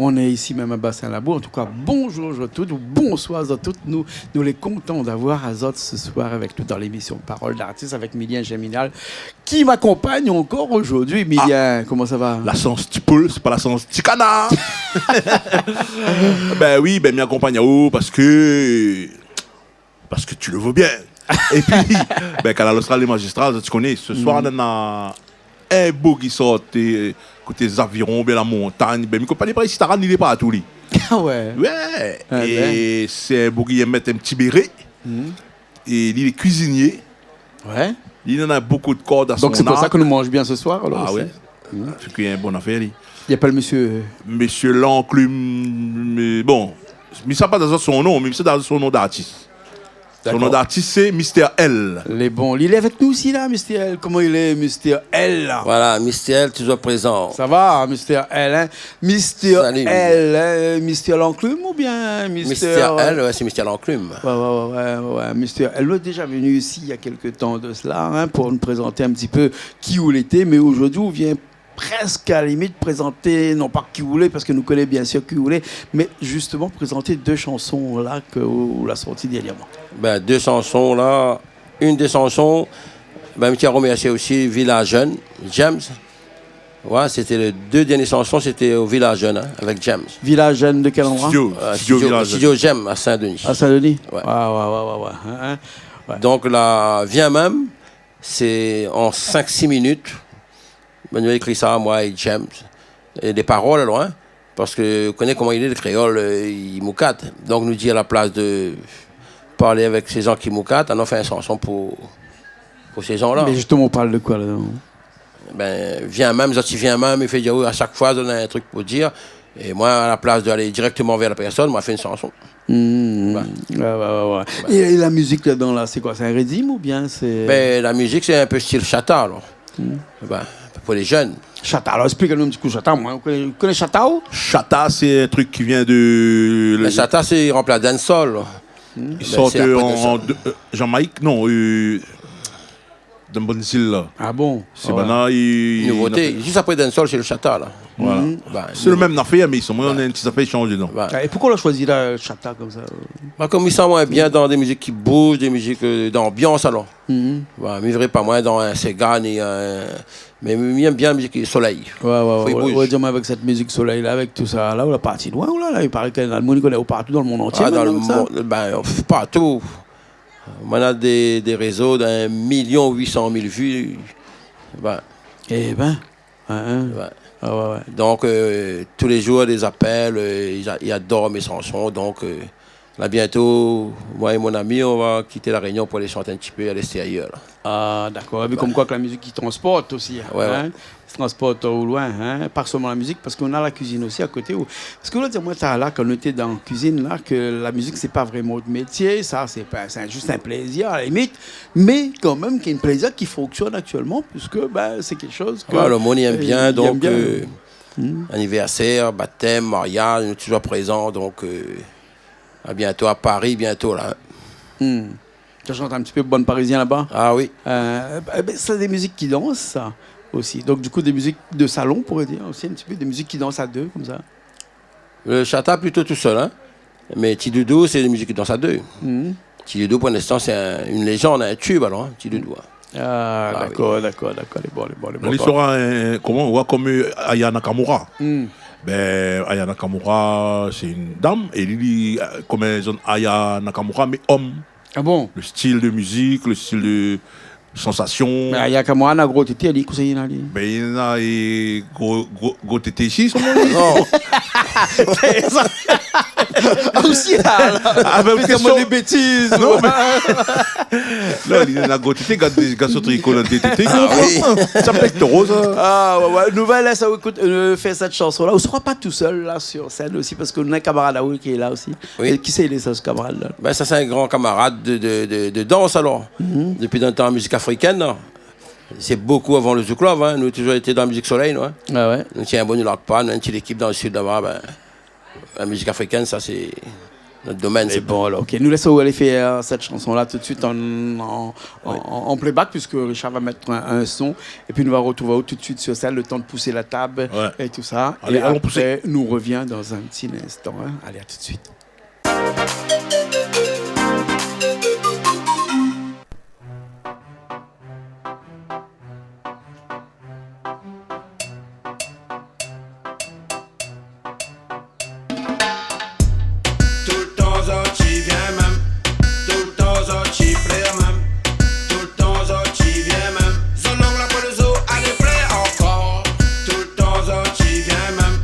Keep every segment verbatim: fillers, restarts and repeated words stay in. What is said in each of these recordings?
Nou lé isi mèm a Bassin Labour. An tou ka, bonjour azot tout, ou bonsoir azot tout. Nou, nou lé kontan d'avoir azot se soir avèk nou dan lémisyon Parole d'artiste avèk Milien Germinal, ki m'akonpagn ankor zordi. Milien, koman sa va ? La shans ti poul, sé pa la shans ti kanar. Bin oui, bin, mi akonpagn aou parske Parce que tu le veux bien. Épi, bin, Kanal Austral, lé mazistral, ti koné, se soir, nana in boug i sort, euh, koté Zaviron, bin, la montagn. Bin, mi konpran pa, isi Taran, li lé partou, li. Ah ouais. Ouais. Ah ouais. É sé in boug i èm mèt in ti béré. Mhm. É li lé kuizinié. Ouais. Li nana bonpé de kord a son ark. Donk sé pou sa ke nou manz bien se soir, alor, osi. Ah ouais. Mhm. Sé in bon afèr, li. I apèl mésyé, euh, mésyé Lanclume, mé bon, mi sa pa dan son non, mé mi sa dan son non d'artis. Son non d'artis, sé Mister L. Dakor. Lé bon. Li lé avèk nou osi, la, Mister L. Koman i lé, Mister L, la ? Voilà, Mister L, toujours présent. Sa va, Mister L, hein ? Mister L, hein, Mister Lanclume oubien Mister L, ouais, sé Mister Lanclume. Ouais, ouais, ouais, ouais, ouais. Mister L, nou lé déza vni isi néna kèk tan de sela, hein, pou nou prézant in ti pé ki ou lété, mé zordi, ou vien prèsk a la limit prézant, non pa ki ou lé, parske nou koné biensir ki ou lé, mé zistoman prézant dé shanson la ke ou la sorti dèrnièrman. Bin, dé shanson la, inn dé shanson, bin, mi tien a remèrsié osi Village Jeune, James. Ouais, sété lé dé dèrnié shanson, sété o Village Jeune, hein, avèk James. Village Jeune de kèl androi ? Studio, euh, studio Studio, Village Jeune. Studio James à Saint-Denis. À Saint-Denis ? Ouais. Ouais, ouais, ouais, ouais, ouais, hein, hein. Ouais. Donk la, Vien mèm, sé an sink sis minit. Bin, nou la ékri sa, moin é James. É dé parol, alor, hein, parske ou koné koman i lé, le kréol, euh, i moukat. Donk, nou di, a la plas de parl avèk sé jan ki moukat, anon fé in shanson pou, pou sé jan-la. Mé zistoman, ou parl de koi, la, dan ? Bin, Vien mèm, zot i vien mèm, i fé dir, oui, a shak foi, zot néna in trik pou dir. É moin, a la plas d'alé dirèkteman vèr la pèrsone, moin la fé in shanson. Hmm. Ouais. Ouais, ouais, ouais, ouais. É, é la mizik ladan la, sé koi ? Sé in riddim oubien sé... Bin, la mizik, sé in pé stil chata, alor. Hmm. Bin, pou lé jenn. Chata, alor, ésplik anou in ti kou chata, moin. Ou koné, ou koné chata, ou ? Chata, sé in trik ki vien de... Bin, chata, sé ranplas dancehall. Hmm. I sort an de, euh, Jamaïk, non, euh, dan bann zil la. Ah bon ? Sé banna, i... Nouvoté. Zis apré dancehall, sé le chata, la. Voilà. Mhm. Bin, sé le mèm nafèr, mé solman néna in ti zafèr i shanj dedan. Bin. Ah, é poukosa ou la shoizi la, chata konmsa ? Bin, konm mi san moin bien dan dé mizik ki bouz, dé mizik, euh, d'anbians, alor. Mhm. Bin, mi véré pa moin dan in séga, ni in, mé mi èm bien la mizik solèy. Ouais, ouais, ouais, ouais, di amoin, avèk sèt mizik solèy la, avèk tousa la, ou la parti loin, ou la, la, i paré ke néna le moun i koné aou partou dan le monn antié, mintnan, konmsa. Ah, dan le mon-, bin, pff, partou. Moin néna dé, dé rézo d'in milion uit san mil vi. Bin. Eh bin. Hein, hein. Ouais. Ah ouais, ouais. Donk, euh, tou lé zour, dé zapèl, euh, i a-, i ador mé shanson. Donk, euh, la, bientô, moin é mon ami, nou va kit La Rényon pou alé shant in ti pé a léstérièr, la. Ah, dakor. Mé konm koi ke la mizik i transport osi, hein. Ouais, ouais. I transport aou loin, hein, pa solman la mizik, parske ou néna la kuizine osi a koté. Parske ou la di amoin talèr, kan nou lété dan kuizine la, ke la mizik, sé pa vréman out métié, sa, sé pa, sé zis in plézir, a la limit, mé kanmèm, ki lé in plézir ki fonksyonn aktièlman, puiske, bin, sé kékshoz ke, euh, i èm bien. Ouais, le moun i èm bien, donk, euh, hmm, anivèrsèr, batèm, mariaz, nou lé touzour prézan, donk, euh, a bientô a Paris, bientô, la. Hmm. Ou shant in ti pé pou bann Parizien laba ? Ah oui. Euh, é bin, sé dé mizik ki dans, sa, osi. Donk, du kou, dé mizik de salon, on pourrait dire, osi, in ti pé dé mizik ki dans a dé, konmsa. Le chata, plito tousèl, hein. Mé Ti Doudou, sé dé mizik ki dans a dé. Mhm. Ti Doudou, pou linstan, sé in, in lézann, in tube, alor, hein, Ti Doudou, hein. Ah, dakor, dakor, dakor. Lé bon, lé bon, lé bon. Lé bon. Lé bon. Lé bon. Mé li sora, euh, koman, ou voi konm, euh, Aya Nakamura. Hmm. Bin, Aya Nakamura, sé in dam, é li, li, euh, konm in zone Aya Nakamura, mé om. Ah bon ? Le stil de mizik, le stil de sansasion. Mé Aya Nakamura na gro tété, li, kosa li na, li ? Bin, li na, euh, gro, gro, gro tété isi, son nom, li. Non. Ah, osi, la, la. Ah, bin, fé késtion. Dé bétiz, non, mé non, li na gro tété, gard, gard son triko, la, dé tété, ah oui, sa pèk tro, sa. Ah, ouais, ouais. Nou va lès aou ékout, euh, fé sèt shanson-la. Ou sora pa tousèl, la, sur sèn osi, parske nou na in kamarad aou ki lé la osi. Oui. É kisa i lé, sa, se kamarad-la ? Bin, sa, sé in gran kamarad de, de, de, de dans, alor. Mhm. Dopi lontan, la mizik afrikèn, la. Sé bokou avan le Zouk Love, hein. Nou la touzour été dan la mizik solèy, nou, hein. Ah ouais. Nou tien bon, nou larg pa, nou, in ti lékip dan le sid laba, bin, la mizik afrikèn, sa, sé Nout domèn, sé bon, alor, OK. Nou lès aou alé fé, euh, sèt shanson-la tout de suit an, an, an, an playback, puisk Richard va mèt in, in son, épi nou va artrouv aou tout de suit sur sèn, le tan de pous la tab é tousa. Alé, alon pousé. É apré, nou revien dan in ti instan, in. Alé, à tout de suit. Toultan zot i vien mèm. Toultan zot i plèr mèm. Toultan zot i vien mèm. Zot long la poin lo zo, alé plèr ankor. Toultan zot i vien mèm.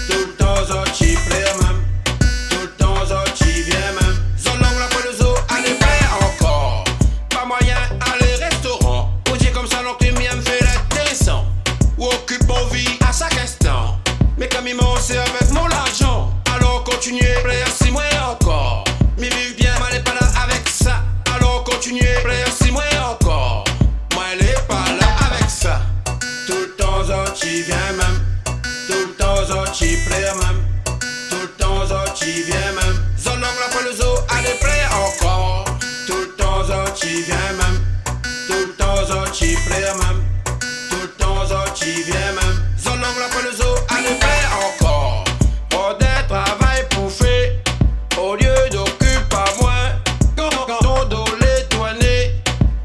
Toultan zot i plèr mèm. Toultan zot i vien mèm. Zot long la poin lo zo, alé plèr ankor. Pa moiyin alé restoran. Ou di konmsa, non, ke mi aim fé lintérésan. Ou okip mon vi a shak instan. Mé kan mi mansé avèk mon larzan, alor kontinié plèr si moin ankor. Mi viv bien, moin lé pa la avèk sa. Alor kontinié plèr si moin ankor. Moin lé pa la avèk sa. Toultan zot i vien mèm. Toultan zot i plèr mèm. Toultan zot i vien mèm. Zot long la poin lo zo, alé plèr ankor. Toultan zot i vien mèm. Toultan zot i plèr mèm. Toultan zot i vien mèm. Zot long la poin lo zo, alé plèr ankor. Tro de travay pou fé. Olié d'okip amoin, kan, kan ton do lé tourné,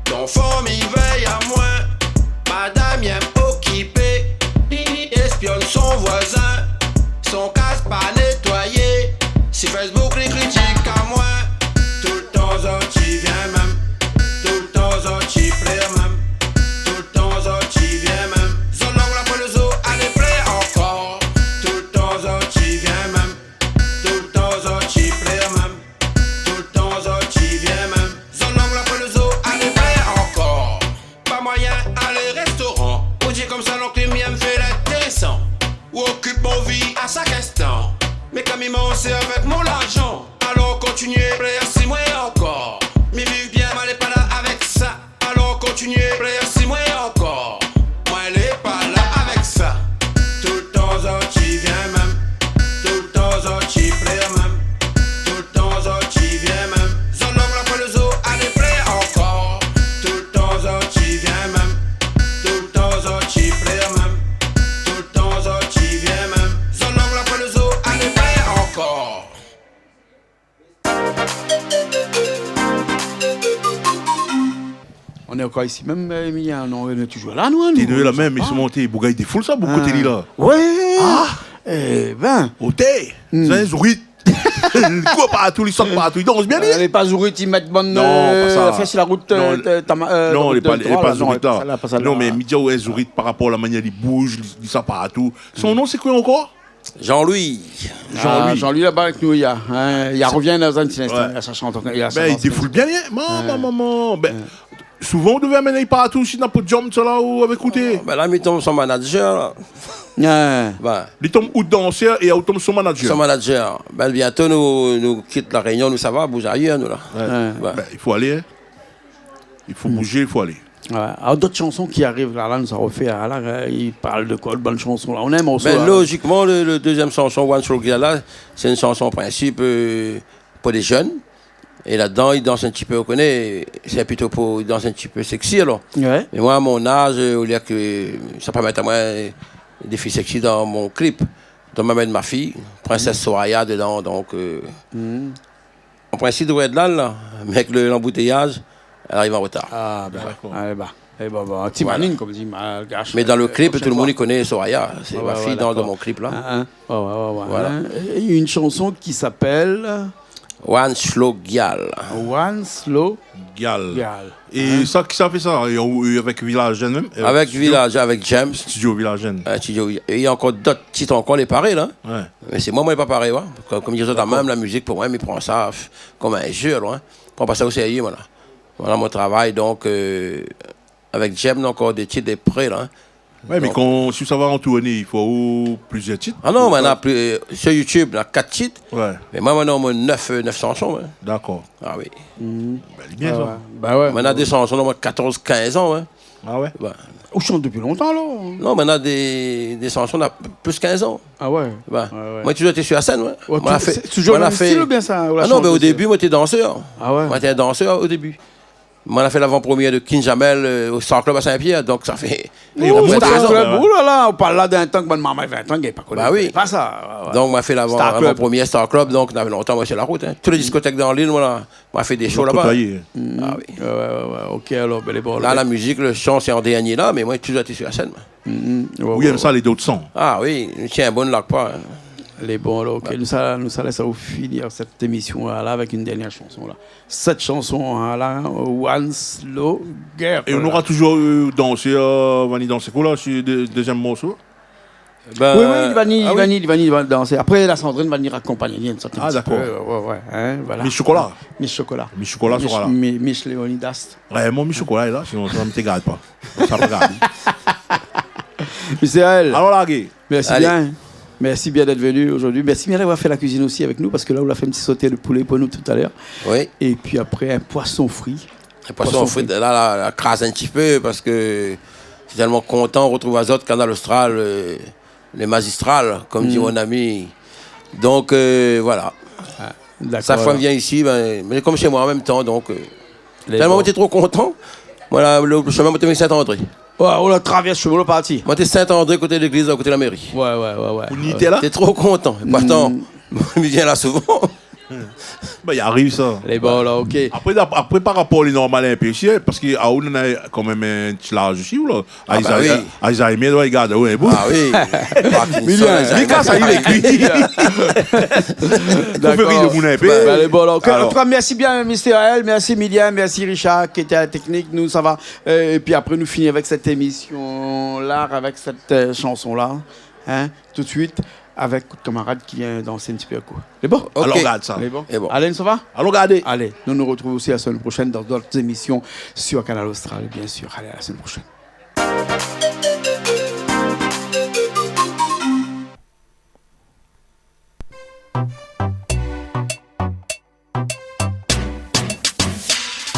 ton fanm i vèy amoin. Madam i aim okipé, i espionn son voizin. Son kaz pa nétoiyé, si Facebook li kritik amoin. Toultan zot i vien mèm. Toultan zot i plèr mèm. Toultan zot i vien mèm. Zot long la poin lo zo, alé plèr ankor. Toultan zot i vien mèm. Toultan zot i plèr mèm. Toultan zot i vien mèm. Zot long la poin lo zo, alé plèr ankor. Pa moiyin alé restoran. Ou di konmsa, non, ke mi aim fé lintérésan. Ou okip mon vi a shak instan. Mé kan mi mansé avèk mon larzan, alor kontinié plèr si moin ankor. Mi viv bien, moin lé pa la avèk sa. Alor kontinié plèr si moin ankor. Moin lé pa la avèk sa. Toultan zot i vien mèm. Toultan zot i plèr mèm. Toultan zot i vien mèm. Zot long la poin lo zo, alé plèr ankor. Toultan zot i vien mèm. Toultan zot i plèr mèm. Toultan zot i vien mèm. Zot long la poin lo zo, alé plèr ankor. Nou lé ankor isi mèm, euh, Emilien, non, nou lé toujour la, nou, nou, nou sa pa. Té la mèm, i son monté, boug i défoul sa, bout koté li la. Ah. Ouais. Ah. Eh ben. Oté, sa in zourit. Kour partou, li sot partou, li dans bien, li. Euh, lé pa zourit, i mèt bann, euh, fès la rout, euh, tama-, euh, la rout de troi la, non, pa sa, pa sa la. Non, mé mi di aou, in zourit par rapor la manièr li bouj, li, li sa partou. Son non, sé koi ankor ? Jean-Louis. Jean-Louis. Ah, Jean-Louis laba avèk nou, li la, hein, li la revien dan in ti instan, li la sa shant ankor, li la sa dans. Ben, li défoul bien, hein. Momon, momon. Ben, souvan, ou devé amenn ali partou, si na podiom, sa la, ou avèk ou té. Ben la, mi tonm son manager, la. Ben. Li tonm out dansèr é ou tonm son manager. Son manager. Ben, bientô, nou, nou kit La Rénion, nou sava, bouz ayèr, nou, la. Ouais. Ben, i fo alé, hein. I fo bouzé, i fo alé. Ouais. Alor, dot shanson ki ariv la, la, nou sa rofé, la, la, i parl de koi, bann shanson la ? Nou néna in morso la. Ben, lojikman, le, le dezièm shanson, One Slow Gyal la, sé in shanson an prinsip, euh, pou lé jenn. É ladan, i dans in ti pé, ou koné, sé plito pou, i dans in ti pé sexy, alor. Ouais. Mé moin, a mon az, euh, olié ke sa pa mèt amoin, euh, dé fiy sexy dan mon klip. Donk, ma mèt ma fiy, Princesse Soraya, dedan, donk, euh, an prinsip, i dovret èt la, la, mé avèk le, lanboutéyaz, èl ariv an rotar. Ah, ben, dakor. Alé, ba. Eh ben, ben, ti malin, konm di malgash. Mé dan le klip, tout le moun i koné Soraya. Sé ma fiy dan, dan mon klip, la. Ah, ah. Ouais, ouais, ouais, ouais. Voilà. Hein ? Et une chanson qui s'appelle One Slow Gyal. One Slow Gyal. Gyal. É sa, kisa la fé sa ? É ou, é avèk Village N mèm ? Euh, avèk studio ? Village, avèk James. Studio Village N. Euh, studio, é néna ankor dot tit ankor, lé paré, la. Ouais. Mé sé moin, moin lé pa paré, ouais. Konm, konm di azot, dakor, mèm la mizik, pou moin, mi pran sa, pff, konm in jeu, la, hein. Pran pa sa o sérié, moin, la. Voilà mon travay, donk, euh, avèk James, néna ankor dé tit lé paré, la, hein. Ouais, mé donk, kan, si ou sava an tourné, i fo plizièr tit ? Ah non, moin néna pli, euh, sur YouTube, néna kat tit. Ouais. Mé moin, moin néna omoin nèf, euh, nèf shanson, hein. Dakor. Ah oui. Ben, lé bien, sa. Ouais, ouais. Ben ouais. Moin néna dé shanson, néna omoin katorz, kinz an, hein. Ah ouais ? Bah. Ou shant dopi lontan, alor ? Non, mé na dé, dé shanson, na plis kinz an. Ah ouais ? Bah, ouais, ouais. Moin la toujour été sur la scène, ouais. Ouais, moin la fé, sé toujour moin la mèm stil oubien sa, ou la shant osi ? Ah non, mé o débi, moin té dansèr. Ah ouais ? Moin té in dansèr o débi. Moin la fé lavan-promièr de King Jamel, euh, o Star Club à Saint-Pierre, donk sa fé... Ouh, Star Club, ouh la la, ou parl la d'in tan ke bann marmay vintan, néna pa koni, koné pa sa. Bah oui. Ouais, ouais. Donk moin la fé lavan, Star Club. Lavan-promièr Star Club, donk na lontan moin té la rout, hein. Tout lé diskotèk dan lèl, moin la, moin la fé dé show laba. Ou la kotoyé. Ah oui. Ouais, ouais, ouais, ouais. OK, alor, bèl é bon. La, la mizik, le shan, sé an dèrnié la, mé moin la toujour été sur la scène, moin. Mm, mm. Ouais, ouais, ouais. Ou yèm sa, lé dot san. Ah oui, mi tien bon lak pa, hein. Lé bon, alor, OK. Bah. Nou sa, nou sa lès aou fini sèt émisyon la, la, avèk in dèrnièr shanson, la. Sèt shanson, hein, la, One Slow Girl. É nou nora toujour, euh, dansé, euh, Vanny, dansé koi la, si dé-, dézièm morso ? Bah, oui, oui, li va ni, li va ni, li va ni, li va dansé. Apré, la Sandrine va ni akonpagné, li, in sort in ti pé. Ah, dakor. Ouais, ouais, hein, voilà. Miss Chocolat. Miss Chocolat. Miss Chocolat sera la. Miss, Mi-, Miss Léonidas. Ouais, mon Miss Chocolat lé la, sinon sa mi té gard pa. Sa pa grav. Mister L. Alor, largé. Merci bien. Allez. Merci bien d'être venu aujourd'hui. Merci bien d'avoir fait la cuisine aussi avec nous, parce que là, ou la fé in ti sauté de poulet pou nou tout à l'heure. Oui. Et puis après, un poisson frit. In poisson frit, la, la, la kraz in ti pé, parske mi lé tèlman kontan rotrouv azot, Kanal Austral, euh, lé mazistral, konm di mon ami. Donk, euh, voilà. Ah, dakor, alor. Shak foi mi vien isi, bin, mi lé konm shé moin an mèm tan, donk, euh, tèlman moin té tro kontan. Voilà, le, le shomin, moin té Sint-André. Ouais, ou la travèrs shomin, ou la parti. Moin té Sint-André, koté légliz, koté la méri. Ouais, ouais, ouais, ouais. Ou té la ? Té tro kontan. É pourtan, mi vien la souvan. Bin, i ariv sa. Lé bon, la, OK. Apré, ap-, apré, par rapor, lé normal in pé isi, hein, parske, ah, ou néna kan mèm in ti laz osi, ou la. Ah, bah oui. Alzheimer, ouais, i gard, ouais, bon. Ah oui. Parkinson, Alzheimer. Mika, sa, li lé kui. Fo fé rir le moun in pé. Dakor. Bin, lé bon, la, OK. Alor. An tou ka, mèrsi bien, Mister L. Mèrsi, Emilien. Mèrsi, Richard, ki lété a la téknik. Nou, sa va. Euh, épi apré, nou fini avèk sèt émisyon-la, avèk sèt, euh, shanson-la. Hein, tout de suite, avèk Kout Kamarad ki vien dansé in ti pé avèk nou. Lé bon ? OK. Alon gard sa. Lé bon. Lé bon. Alé, nou sava ? Alon gardé. Alé, nou nou rotrouv osi la semèn proshèn dan dot émisyon sur Kanal Austral, bien sûr. Alé, a la semèn proshèn.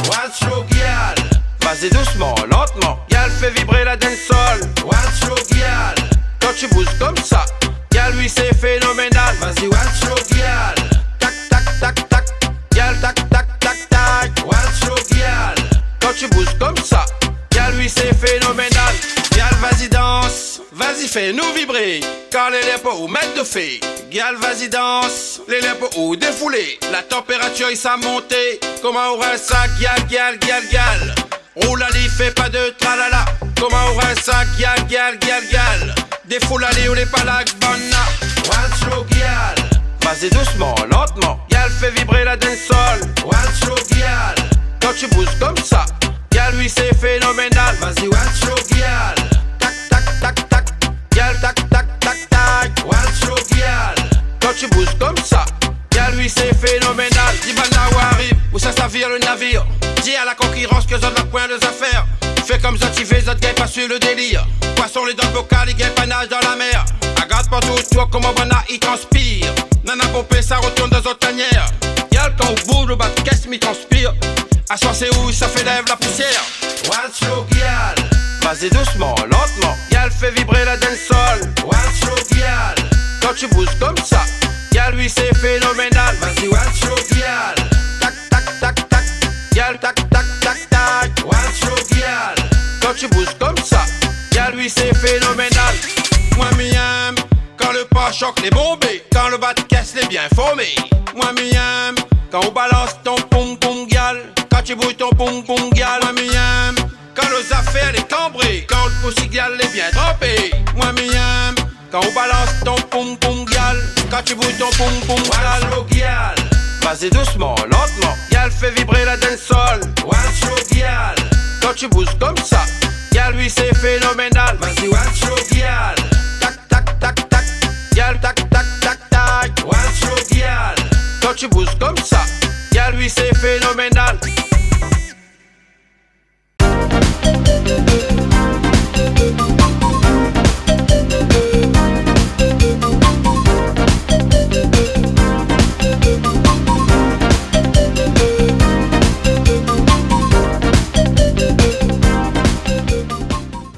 One slow gyal, vas-y doucement, lentement. Gyal, fais vibrer la dancehall. One slow gyal, quand tu bouges comme ça, gyal, oui, c'est phénoménal. Vas-y, one slow gyal, tac, tac, tac, tac. Gyal, tac, tac, tac, tac. One slow gyal, quand tu bouges comme ça, gyal, oui, c'est phénoménal. Gyal, vas-y, danse. Vas-y, fais-nous vibrer. Kan lé lèr pou ou mèt do fé. Gyal, vas-y, danse. Lé lèr pou ou défoulé. La température i sa monté. Koman ou rès sa, gyal, gyal, gyal, gyal ? Roul ali, fais pas de tralala. Koman ou rès sa, gyal, gyal, gyal, gyal ? Défoul ali, ou lé pa la banna. One slow gyal, vas-y doucement, lentement. Gyal, fais vibrer la dancehall. One slow gyal, quand tu bouges comme ça, gyal, oui, c'est phénoménal. Vas-y, one slow gyal, tac, tac, tac, tac. Gyal, tac, tac, tac, tac. One slow gyal, quand tu bouges comme ça, gyal, oui, c'est phénoménal. Di banna ou ariv, ou sa savir le navir. Di à la concurrence ke zot na poin de zafèr. Fé konm zot i vé, zot i gingn pa suiv le délire. Poisson lé dan le bokal, i gingn pa naz dan la mèr. Agard partou otour koman banna i transpir. Nana ponpé, sa rotourn dan zot tanièr. Gyal, kan ou bouz, le ba de kès mi transpir. Aswar sé ou sa fé lèv la pousièr. One slow gyal, vas-y doucement, lentement. Gyal, fais vibrer la dancehall. One slow gyal, quand tu bouges comme ça, gyal, oui, c'est phénoménal. Vas-y, one slow gyal, tac, tac, tac, tac. Gyal, tac, tac, tac, tac. One slow gyal, quand tu bouges comme ça, gyal, oui, c'est phénoménal. Moin mi yèm kan le pare-choc lé bonbé, kan le ba de kès lé bien formé. Moin mi yèm kan ou balans ton poum poum, gyal, kan tu bouz ton poum poum, gyal. Moin mi yèm kan le zafèr lé kanbré, kan le pousi, gyal, lé bien tranpé. Moin mi yèm kan ou balans ton poum poum, gyal, kan tu bouz ton poum poum, gyal. One slow gyal, vas-y doucement, lentement. Gyal, fais vibrer la dancehall. One slow gyal, quand tu bouges comme ça, gyal, oui, c'est phénoménal. Vas-y, one slow gyal, tac, tac, tac, tac. Gyal, tac, tac, tac, tac. One slow gyal, quand tu bouges